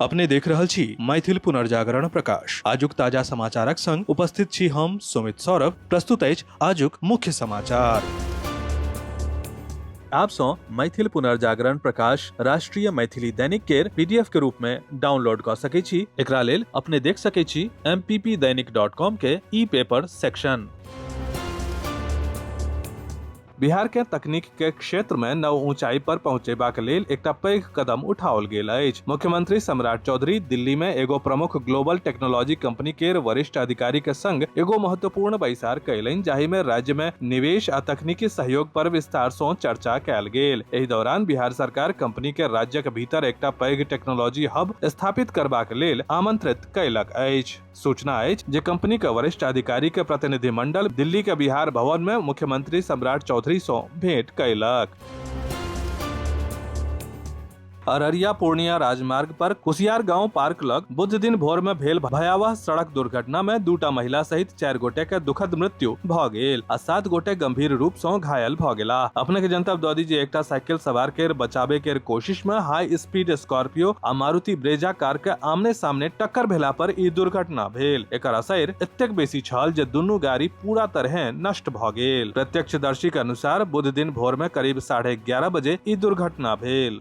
अपने देख रहल छी मैथिल पुनर्जागरण प्रकाश। आजुक ताजा समाचारक संग उपस्थित छी हम सुमित सौरभ। प्रस्तुत अछि आजुक मुख्य समाचार। आप सँ मैथिल पुनर्जागरण प्रकाश राष्ट्रीय मैथिली दैनिक केर पीडीएफ के रूप में डाउनलोड कऽ सकै छी। एकरा लेल अपने देख सकै छी mppdainik.com के ई पेपर सेक्शन। बिहार के तकनीक के क्षेत्र में नव ऊंचाई पर पहुंचेबाक लेल एकटा पैघ कदम उठाओल गेल अछि। मुख्यमंत्री सम्राट चौधरी दिल्ली में एगो प्रमुख ग्लोबल टेक्नोलॉजी कंपनी के वरिष्ठ अधिकारी के संग एगो महत्वपूर्ण बैसार कयलनि, जाहि में राज्य में निवेश आ तकनीकी सहयोग पर विस्तार सं चर्चा कयल गेल। एहि दौरान बिहार सरकार कंपनी के राज्यक भीतर एकटा पैघ टेक्नोलॉजी हब स्थापित करबाक लेल आमंत्रित कयलक अछि। सूचना अछि जे कंपनी के वरिष्ठ अधिकारी के प्रतिनिधिमंडल दिल्ली के बिहार भवन में मुख्यमंत्री सम्राट चौधरी सं भेंट कयलक। अररिया पूर्णिया राजमार्ग पर कुसियार गांव पार्क लग बुध दिन भोर में भेल भयावह सड़क दुर्घटना में दूटा महिला सहित 4 गोटे के दुखद मृत्यु भ गेल आ 7 गोटे गंभीर रूप सं घायल भ गेला। अपने के जनतब द दी जे एकटा साइकिल सवार के बचाबे के कोशिश में हाई स्पीड स्कॉर्पियो आ मारुति ब्रेजा कार के आमने सामने टक्कर भेला पर ई दुर्घटना भेल। एकर असर एतेक बेसी छल जे दुनू गाड़ी पूरा तरह नष्ट भ गेल। प्रत्यक्षदर्शी के अनुसार बुध दिन भोर में करीब 11:30 बजे ई दुर्घटना भेल।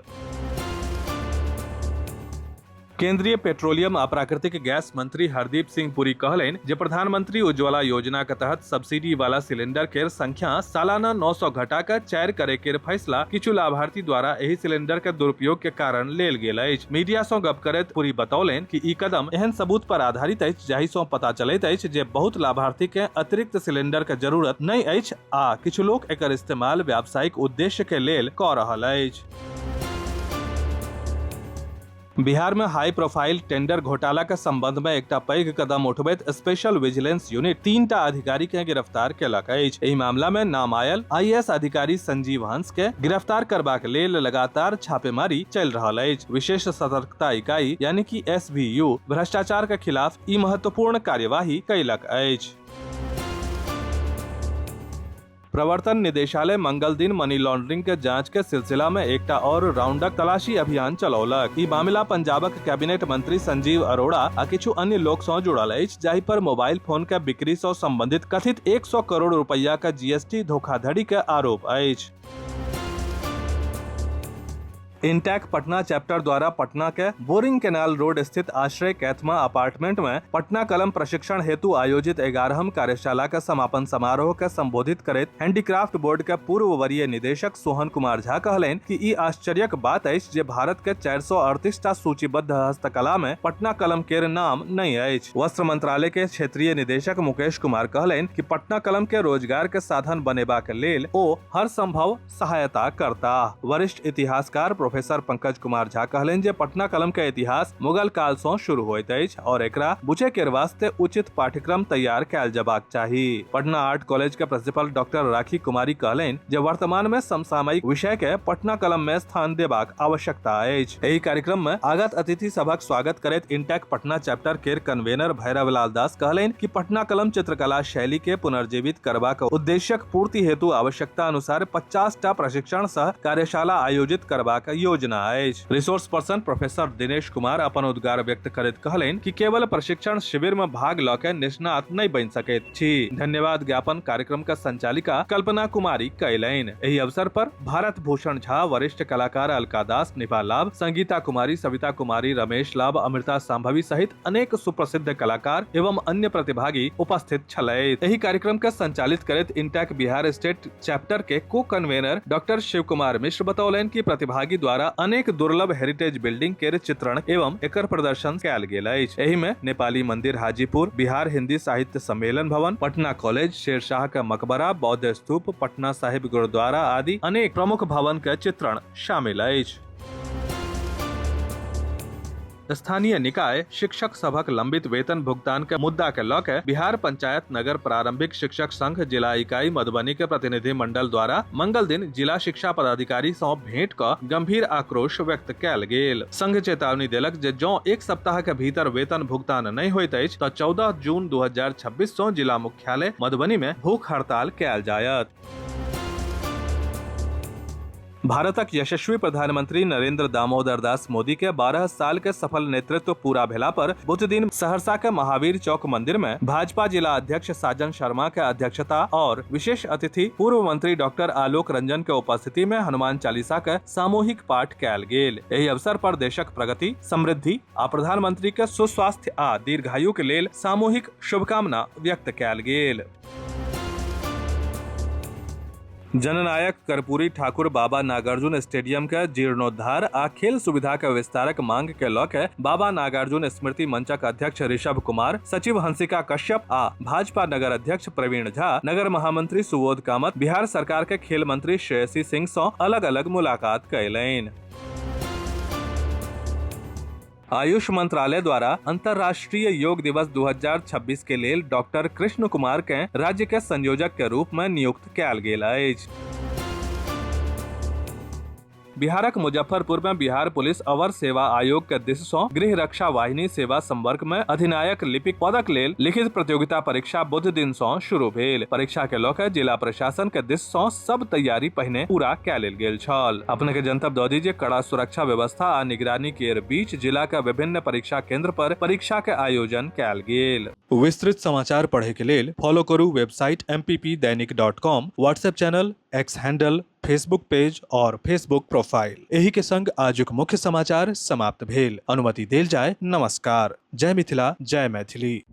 केंद्रीय पेट्रोलियम आ प्राकृतिक गैस मंत्री हरदीप सिंह पुरी कहलनि जे प्रधानमंत्री उज्ज्वला योजना के तहत सब्सिडी वाला सिलेंडर केर संख्या सालाना 900 घटा कऽ 4 करे केर फैसला किछु लाभार्थी द्वारा एहि सिलेंडर के दुरुपयोग के कारण लेल गेल अछि। मीडिया सं गप करैत पुरी बतौलनि कि ई कदम एहन सबूत पर आधारित अछि जाहि सं पता चलैत अछि जे बहुत लाभार्थी के अतिरिक्त सिलेंडर के जरूरत नहि अछि आ किछु लोक एकर इस्तेमाल व्यावसायिक उद्देश्य के लेल कऽ रहल अछि। बिहार में हाई प्रोफाइल टेंडर घोटाला के संबंध में एकटा पैघ कदम उठबैत स्पेशल विजिलेंस यूनिट 3टा अधिकारी के गिरफ्तार केलक अछि। एहि मामला में नाम आयल आईएएस अधिकारी संजीव हंस के गिरफ्तार करबाक लेल लगातार छापेमारी चलि रहल अछि। विशेष सतर्कता इकाई यानी कि एसवीयू भ्रष्टाचार के खिलाफ ई महत्वपूर्ण कार्यवाही कयलक अछि। प्रवर्तन निदेशालय मंगल दिन मनी लॉन्ड्रिंग के जांच के सिलसिला में एकटा और राउंडक तलाशी अभियान चलौलक। ई मामला पंजाबक कैबिनेट मंत्री संजीव अरोड़ा आ किछु अन्य लोक सं जुड़ल अछि, जाहि पर मोबाइल फोन के बिक्री सं संबंधित कथित 100 करोड़ रुपया के जीएसटी धोखाधड़ी के आरोप अछि। इंटैक पटना चैप्टर द्वारा पटना के बोरिंग कैनाल रोड स्थित आश्रय कैथमा अपार्टमेंट में पटना कलम प्रशिक्षण हेतु आयोजित 11म कार्यशाला के समापन समारोह के संबोधित करैत हैंडीक्राफ्ट बोर्ड के पूर्व वरीय निदेशक सोहन कुमार झा कहलनि कि ई आश्चर्यक बात अछि जे भारत के 438 टा सूचीबद्ध हस्तकला में पटना कलम केर नाम नहि अछि। वस्त्र मंत्रालय के क्षेत्रीय निदेशक मुकेश कुमार कहलनि कि पटना कलम के रोजगार के साधन बनेबाक लेल ओ हर संभव सहायता करताह। वरिष्ठ इतिहासकार प्रोफेसर पंकज कुमार झा कहलनि जे पटना कलम के इतिहास मुगल काल सँ शुरू होइत अछि और एकरा बुझे के वास्ते उचित पाठ्यक्रम तैयार कयल जबाक चाही। पटना आर्ट कॉलेज के प्रिंसिपल डॉक्टर राखी कुमारी कहलनि जे वर्तमान में समसामयिक विषय के पटना कलम में स्थान देबाक आवश्यकता अछि। एहि कार्यक्रम में आगत अतिथि सभक स्वागत करैत इंटैक पटना चैप्टर केर कन्वेनर भैरव लाल दास कहलनि कि पटना कलम चित्रकला शैली के पुनर्जीवित करबाक उद्देश्यक पूर्ति हेतु आवश्यकता अनुसार 50 टा प्रशिक्षण सह कार्यशाला आयोजित करबाक योजना अछि। Resource person professor Dinesh Kumar अपन उद्गार व्यक्त करैत कहलनि कि केवल प्रशिक्षण शिविर में भाग ल के निष्णात नहि बनि सकैत छी। धन्यवाद ज्ञापन कार्यक्रम के संचालिका कल्पना कुमारी कयलनि। एहि अवसर पर भारत भूषण झा, वरिष्ठ कलाकार अलका दास, निभा लाभ, संगीता कुमारी, सविता कुमारी, रमेश लाभ, अमृता सांभवी सहित अनेक सुप्रसिद्ध कलाकार एवं अन्य प्रतिभागी उपस्थित छलथि। एहि कार्यक्रम के संचालित करैत इंटैक बिहार स्टेट चैप्टर के को कन्वेनर डॉक्टर शिव कुमार मिश्र बतौलनि कि प्रतिभागी द्वारा अनेक दुर्लभ हेरिटेज बिल्डिंग के चित्रण एवं एकर प्रदर्शन कयल गेल अछि। एहि में नेपाली मंदिर हाजीपुर, बिहार हिंदी साहित्य सम्मेलन भवन, पटना कॉलेज, शेरशाह का मकबरा, बौद्ध स्तूप, पटना साहिब गुरुद्वारा आदि अनेक प्रमुख भवन के चित्रण शामिल अछि। स्थानीय निकाय शिक्षक सभक लंबित वेतन भुगतान के मुद्दा के लऽ के बिहार पंचायत नगर प्रारंभिक शिक्षक संघ जिला इकाई मधुबनी के प्रतिनिधि मंडल द्वारा मंगल दिन जिला शिक्षा पदाधिकारी सँ भेंट कऽ गंभीर आक्रोश व्यक्त कयल गेल। संघ चेतावनी देलक जे जँ एक सप्ताह के भीतर वेतन भुगतान नहि होइत अछि तऽ 14 जून 2026 सँ जिला मुख्यालय मधुबनी में भूख हड़ताल कयल जायत। भारतक यशस्वी प्रधानमंत्री नरेंद्र दामोदर दास मोदी के 12 साल के सफल नेतृत्व पूरा भेला पर बुध दिन सहरसा के महावीर चौक मंदिर में भाजपा जिला अध्यक्ष साजन शर्मा के अध्यक्षता और विशेष अतिथि पूर्व मंत्री डॉक्टर आलोक रंजन के उपस्थिति में हनुमान चालीसा के सामूहिक पाठ कयल गेल। एहि अवसर पर देशक प्रगति, समृद्धि आ प्रधानमंत्री के सुस्वास्थ्य आ दीर्घायु के लेल सामूहिक शुभकामना व्यक्त कयल गेल। जननायक कर्पूरी ठाकुर बाबा नागार्जुन स्टेडियम के जीर्णोद्धार आ खेल सुविधा के विस्तारक मांग के लऽ के बाबा नागार्जुन स्मृति मंचक अध्यक्ष ऋषभ कुमार, सचिव हंसिका कश्यप आ भाजपा नगर अध्यक्ष प्रवीण झा, नगर महामंत्री सुबोध कामत बिहार सरकार के खेल मंत्री श्रेयसी सिंह सं अलग-अलग मुलाकात कयलनि। आयुष मंत्रालय द्वारा अंतर्राष्ट्रीय योग दिवस 2026 के लेल डॉक्टर कृष्ण कुमार के राज्य के संयोजक के रूप में नियुक्त कयल गेल अछि। बिहारक मुजफ्फरपुर में बिहार पुलिस अवर सेवा आयोग के दिस सं गृह रक्षा वाहिनी सेवा संवर्ग में अधिनायक लिपिक पदक लेल लिखित प्रतियोगिता परीक्षा बुध दिन सं शुरू भेल। परीक्षा के लऽ के जिला प्रशासन के दिस सं सब तैयारी पहिने पूरा कय लेल गेल छल। अपने के जनतब दऽ दी जे कड़ा सुरक्षा व्यवस्था आ निगरानी केर बीच जिला के विभिन्न परीक्षा केंद्र पर परीक्षा के आयोजन कयल गेल। विस्तृत समाचार पढ़े के लेल फॉलो करू website mppdainik.com, WhatsApp channel, X handle, Facebook page और फेसबुक प्रोफाइल। एही के संग आजुक मुख्य समाचार समाप्त भेल। अनुमति देल जाय। नमस्कार। जय मिथिला, जय मैथिली।